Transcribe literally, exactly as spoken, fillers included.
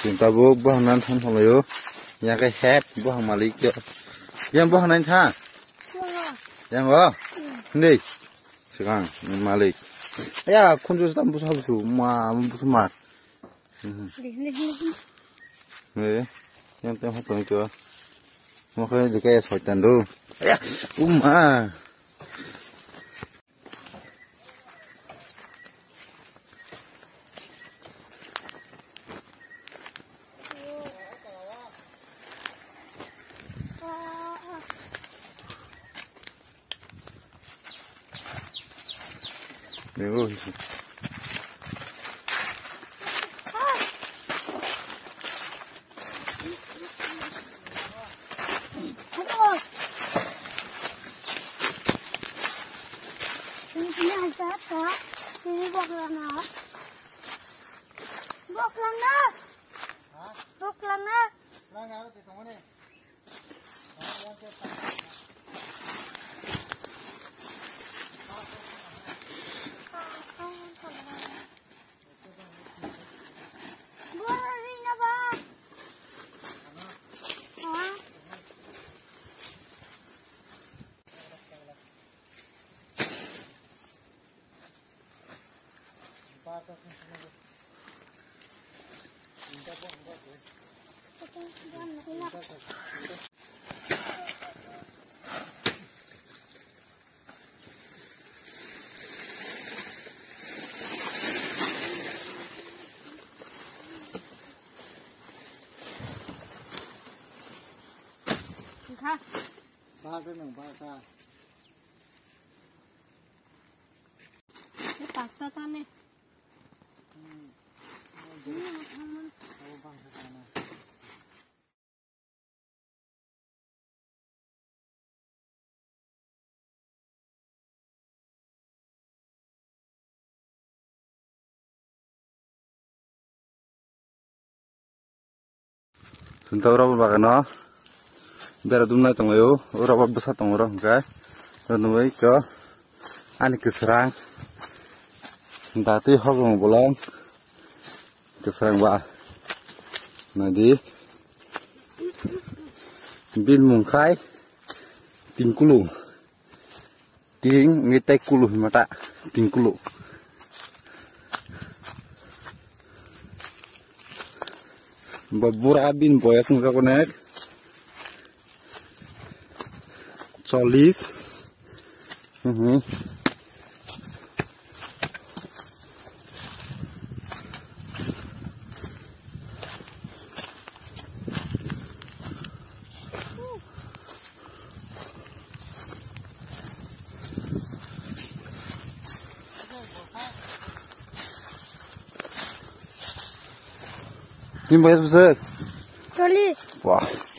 Chwng tabuk bohorna thang thanglaio. Yang khe head bohor malik yo. Yang bohorna thang. Yang o. Hindi. Swkang malik. Ya khunju tam busa busu ma busu ma. Deh, deh, deh, deh. Eh, yang tem hotong itu. Mo khe jeke soitan do. Ya, uma. Mego hisi. Ini, ini aja, Kak. Ini bok lana. Bok lana. Hah? Bok lana. Lana, di tengah ni. Bata nang bata. Ini paksa tane. Hmm. Swnta rubber bagano bera dumnai tonglaio, o rubber bwsa tongo oro hwnkhe. Oro nugwi khe ani kwsrang datwi hokong bolong. Kwsrang ba naidi. Bini mung khai Tingkulu. Ting ni tai kulu hima ta Tingkulu. Bo bura bini boyas wngkha konek chollis. Mhm. Bini boyas bwswk? Chollis. Wah.